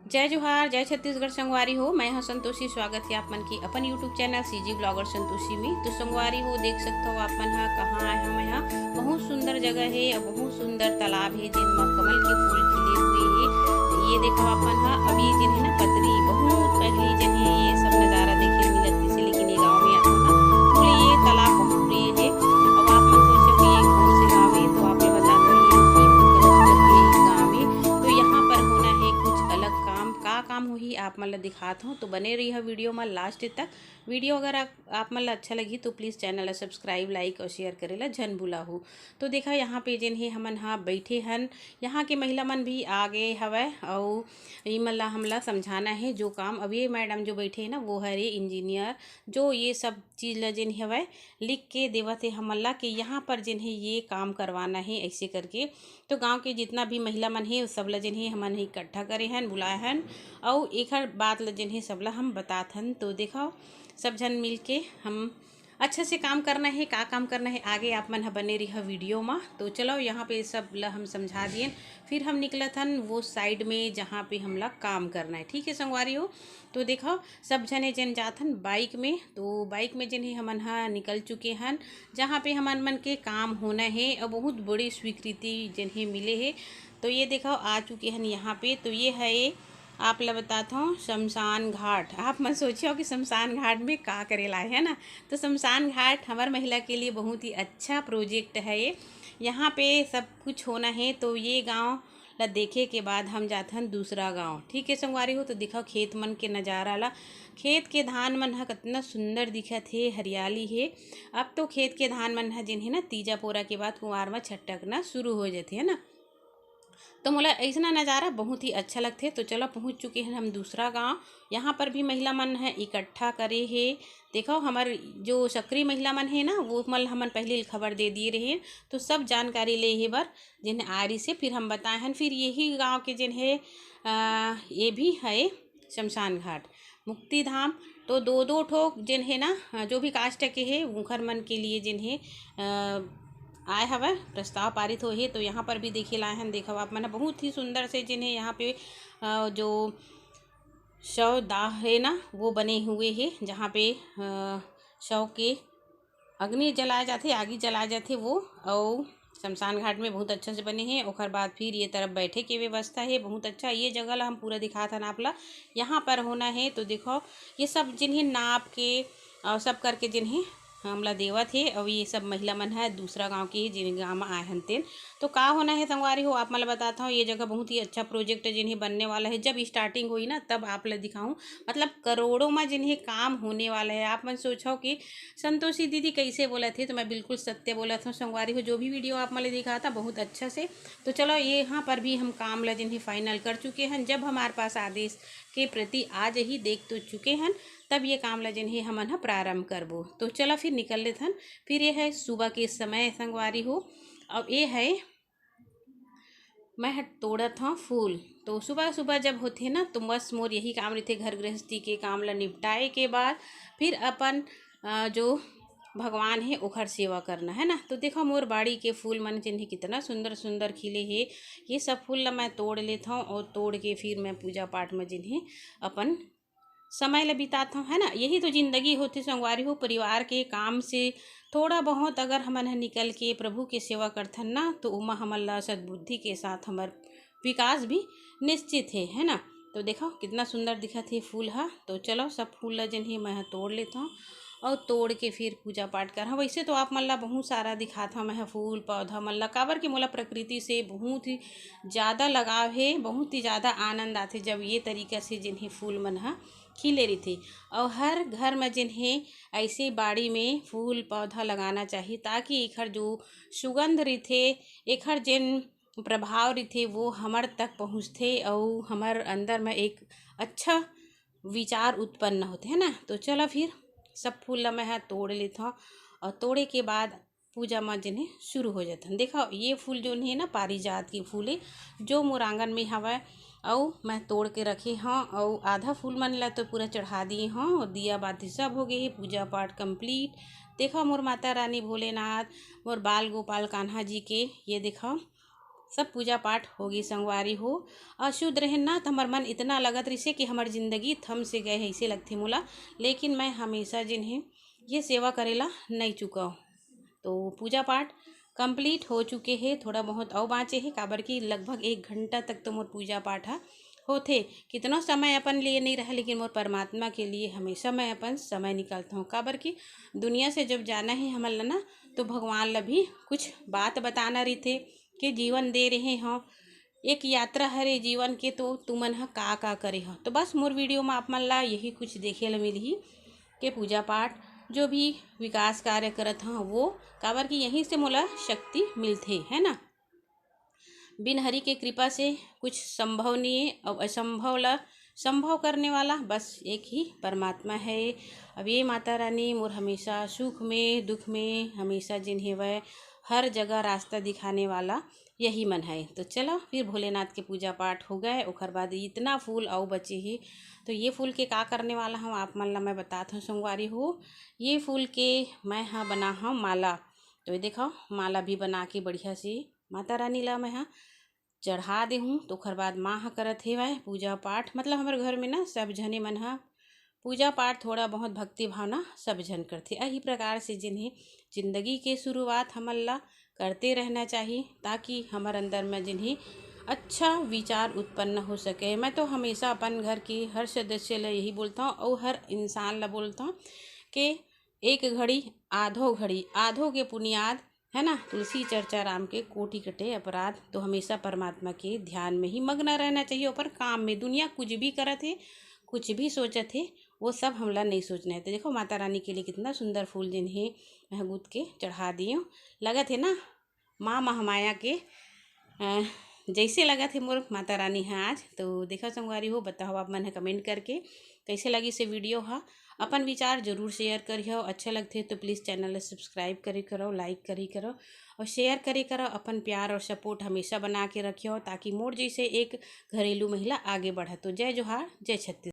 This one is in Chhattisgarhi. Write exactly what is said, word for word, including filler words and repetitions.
जय जोहार, जय छत्तीसगढ़ संगवारी हो। मैं ह संतोषी, स्वागत हे आप मन के अपन YouTube channel CG blogger Santoshi में। तो संगवारी हो, देख सकत हो आप मन ह कहाँ आए हन। मैं ह बहुत सुंदर जगह हे और बहुत सुंदर तालाब हे, जेन म कमल के फूल खिले हुए हे। ये देखो आप मन ह, अभी जेन हे ना पतरी, बहुत पहली जेन हे ये सब नजारा देखे मिलत हे, लेकिन ये गाँव में आए हन। बोले ये तालाब बहुत प्रिय हे। अब आप मन सोचो कि ये कौन से गाँव हे, तो आप लोग बता दो, ये गाँव हे। तो यहाँ पर होना हे कुछ अलग काम। का काम होही, आप मन ला दिखात हूँ, तो बने रही वीडियो में लास्ट तक। वीडियो अगर आप, आप मन ला अच्छा लगही, तो प्लीज चैनल ला सब्सक्राइब, लाइक और शेयर करे ला झन भुलाहू। तो देखा, यहाँ पे जेन हे हमन हा बैठे हन, यहाँ के महिला मन भी आ गए हवय, अउ इमन ला हमला समझाना हे जो काम। अब ये मैडम जो बैठे हे ना, वो हरे इंजीनियर, जो ये सब चीज ला जेन हवय लिख के देवत हे हमन ला कि यहाँ पर जेन हे ये काम करवाना हे, ऐसे करके। तो गांव के जितना भी महिला मन हे, सब ला जेन हे हमन इकट्ठा करे हन, बुलाए हन, अउ एखर बात ला जेन हे सबला हम बतात हन। तो देखो, सब झन मिल के हम अच्छा से काम करना हे। का काम करना हे, आगे आप मन ह बने रहिहा वीडियो म। तो चलो, यहाँ पे सब ला हम समझा दिएन, फिर हम निकलत हन वो साइड में, जहाँ पे हमला काम करना हे। ठीक है संगवारी हो, तो देखो, सब झने जेन जात हन बाइक में, तो बाइक में जेन हे हमन ह निकल चुके हन, जहाँ पे हमन मन के काम होना हे और बहुत बड़ी स्वीकृति जेन हे मिले हे। तो ये देखो, आ चुके हन यहाँ पे। तो ये है, आप ला बतात हूँ, शमशान घाट। आप मन सोचियो कि शमशान घाट में का करे ला आए, है ना? तो शमशान घाट हमार महिला के लिए बहुत ही अच्छा प्रोजेक्ट है ये। यहाँ पे सब कुछ होना है। तो ये गांव ला देखे के बाद हम जाथन दूसरा गांव। ठीक है संगवारी हो, तो दिखाओ खेत मन के नज़ारा ला। खेत के धान मन ह कितना सुंदर दिखत हे, हरियाली हे। अब तो खेत के धान मन ह जेन हे ना, तीजा पोरा के बाद कुंवार म छटकना शुरू हो जाथे, है ना? तो मोला अइसना नज़ारा बहुत ही अच्छा लगथे। तो चलो, पहुँच चुके हैं हम दूसरा गांव। यहाँ पर भी महिला मन ह इकट्ठा करे हे। देखो, हमर जो सक्रिय महिला मन हे ना, वो मन हमन पहले खबर दे दिए रहे, तो सब जानकारी ले हे बर जेन आरी से फिर हम बताए हन। फिर यही गांव के जेन हे, अ, ये भी है शमशान घाट, मुक्ति धाम। तो दो दो ठो जेन हे ना, अ, जो भी कास्ट के हे, उखर मन के लिए जेन हे, अ, आए हवय, प्रस्ताव पारित होए हे। तो यहाँ पर भी देखे ला आए हन। देखो आप मन, बहुत ही सुंदर से जेन हे यहाँ पे, अ, जो शव दाह हे ना, वो बने हुए हे, जहाँ पे, अ, शव के अग्नि जलाए जाथे, आगी जलाए जाथे वो, अउ शमशान घाट में बहुत अच्छा से बने हे। ओकर बाद फिर ये तरफ बैठे के व्यवस्था हे, बहुत अच्छा। ये जगह ला हम पूरा दिखात हन आप ला, यहाँ पर होना हे। तो देखो, ये सब जेन हे नाप के और सब करके जेन हे हमला देवत हे। अउ ये सब महिला मन ह दूसरा गांव के हे, जेन गांव म आए हन तेन। तो का होना हे संगवारी हो, आप मन ला बतात हव, ये जगह बहुत ही अच्छा प्रोजेक्ट जेन हे बनने वाला हे। जब स्टार्टिंग होही ना, तब आप ला दिखाहूँ, मतलब करोड़ों म जेन हे काम होने वाला हे। आप मन सोचो कि संतोषी दीदी कैसे बोलत हे, तो मैं बिल्कुल सत्य बोलत हूँ संगवारी हो। जो भी वीडियो आप मन ला दिखात हव बहुत अच्छा से। तो चलो, ये यहाँ पर भी हम काम ला जेन हे फाइनल कर चुके हन। जब हमारे पास आदेश के प्रति आ जाही, देख तो चुके हन, तब ये काम ला जेन हे हमन ह प्रारंभ करबो। तो चलो फिर निकल लेथन। फिर ये है सुबह के समय संगवारी हो। अब ये है, मैं ह तोड़त हव फूल। तो सुबह सुबह जब होथे ना, तो बस मोर यही काम रहिथे, घर गृहस्थी के काम ला निपटाए के बाद फिर अपन, अ, जो भगवान हे ओखर सेवा करना, है ना। तो देखो, मोर बाड़ी के फूल मन जेन हे कितना सुंदर सुंदर खिले हे। ये सब फूल ला मैं तोड़ लेत हव और तोड़ के फिर मैं पूजा पाठ में जेन हे अपन समय ल बिताथव, है ना। यही तो जिंदगी होथे संगवारी हो। परिवार के काम से थोड़ा बहुत अगर हमन ह निकल के प्रभु के सेवा करथन ना, तो ओमा हमन ला सद्बुद्धि के साथ हमर विकास भी निश्चित हे, है ना। तो देखो कितना सुंदर दिखत हे फूल ह। तो चलो, सब फूल ला जेन हे मैं ह तोड़ लेथव और तोड़ के फिर पूजा पाठ करहव। वैसे तो आप मन ला बहुत सारा दिखात हव मैं ह फूल पौधा मन ला, काबर कि मोला प्रकृति से बहुत ही ज़्यादा लगाव हे, बहुत ही ज़्यादा आनंद आथे जब ये तरीका से जेन हे फूल मन ह खिले रहिथे। और हर घर में जेन हे ऐसे बाड़ी में फूल पौधा लगाना चाहिए, ताकि एखर जो सुगंध रहिथे, एखर जेन प्रभाव रहिथे, वो हमर तक पहुँचथे और हमर अंदर में एक अच्छा विचार उत्पन्न होथे, है ना। तो चलो फिर सब फूल ला मैं ह तोड़ लेथव और तोड़े के बाद पूजा म जेन हे शुरू हो जाथन। देखो, ये फूल जोन हे ना, पारिजात के फूल हे, जो मोर आंगन में हवय, अउ मैं तोड़ के रखे हव। अउ आधा फूल मन ला तो पूरा चढ़ा दिए हव, दिया बाती सब हो गए हे, पूजा पाठ कंप्लीट। देखो, मोर माता रानी भोलेनाथ, मोर बाल गोपाल कान्हा जी के, ये देखो, सब पूजा पाठ हो गे संगवारी हो। अशुद्ध रहेन ना, त हमर मन इतना लगत रहिसे कि हमर जिंदगी थम से गए हे, ऐसे लगथे मोला। लेकिन मैं हमेशा जेन हे ये सेवा करेला नहीं चुकाओ। तो पूजा पाठ कंप्लीट हो चुके हे, थोड़ा बहुत अउ बाँचे हे, काबर कि लगभग एक घंटा तक तो मोर पूजा पाठ ह होथे। कितनो समय अपन लिए नहीं रहे, लेकिन मोर परमात्मा के लिए हमेशा मैं अपन समय निकालता हूँ, काबर कि दुनिया से जब जाना हे हमन ला ना, तो भगवान ला भी कुछ बात बताना रहिथे कि जीवन दे रहे हो, एक यात्रा हरे जीवन के, तो तुमन ह का का करे हो। तो बस मोर वीडियो में आप मन ला यही कुछ देखे ला मिलही कि पूजा पाठ जो भी विकास कार्य करत ह वो, काबर कि यहीं से मोला शक्ति मिलथे, है ना। बिन हरि के कृपा से कुछ संभव नहीं है, अब असंभव ला संभव करने वाला बस एक ही परमात्मा है। अब ये माता रानी मोर हमेशा सुख में दुख में हमेशा जेन हेवय, हर जगह रास्ता दिखाने वाला यही मन है। तो चलो फिर भोलेनाथ के पूजा पाठ हो गए, ओकर बाद इतना फूल अउ बचे ही। तो ये फूल के का करने वाला हूँ आप मन ला मैं बतात हूँ संगवारी हो। ये फूल के मैं हा बना हूँ माला। तो ये देखो माला भी बना के बढ़िया से माता रानी ला मैं हा चढ़ा दे हूँ। तो ओकर बाद माँ ह करत हेवय पूजा पाठ, मतलब हमर घर में ना सब झने मन ह पूजा पाठ थोड़ा बहुत भक्ति भावना सब झन करथे। यही प्रकार से जिन्हें जिंदगी के शुरुआत हमन ला करते रहना चाहिए, ताकि हमर अंदर में जिन्हें अच्छा विचार उत्पन्न हो सके। मैं तो हमेशा अपन घर के हर सदस्य ला यही बोलता हूँ और हर इंसान ला बोलता हूँ कि एक घड़ी आधो घड़ी आधो के पुनियाद है ना, तुलसी चर्चा राम के कोटि कटे अपराध। तो हमेशा परमात्मा के ध्यान में ही मग्न रहना चाहिए, अपन काम में। दुनिया कुछ भी करत हे, कुछ भी सोचत हे, वो सब हमला नहीं सोचना है। तो देखो माता रानी के लिए कितना सुंदर फूल जिन्हें मैं गूंथ के चढ़ा दियो, लगत है ना माँ महामाया के अ, जैसे लगत हे मोर माता रानी है आज। तो देखो संगवारी हो, बताओ आप मन है कमेंट करके कैसे लगी से वीडियो हा। अपन विचार जरूर शेयर करियो, अच्छा लगथे तो प्लीज चैनल ला सब्सक्राइब करे करो, लाइक करे करो और शेयर करे करो। अपन प्यार और सपोर्ट हमेशा बना के रखियो, ताकि मोर जैसे एक घरेलू महिला आगे बढ़े। तो जय जोहार, जय छत्तीसगढ़।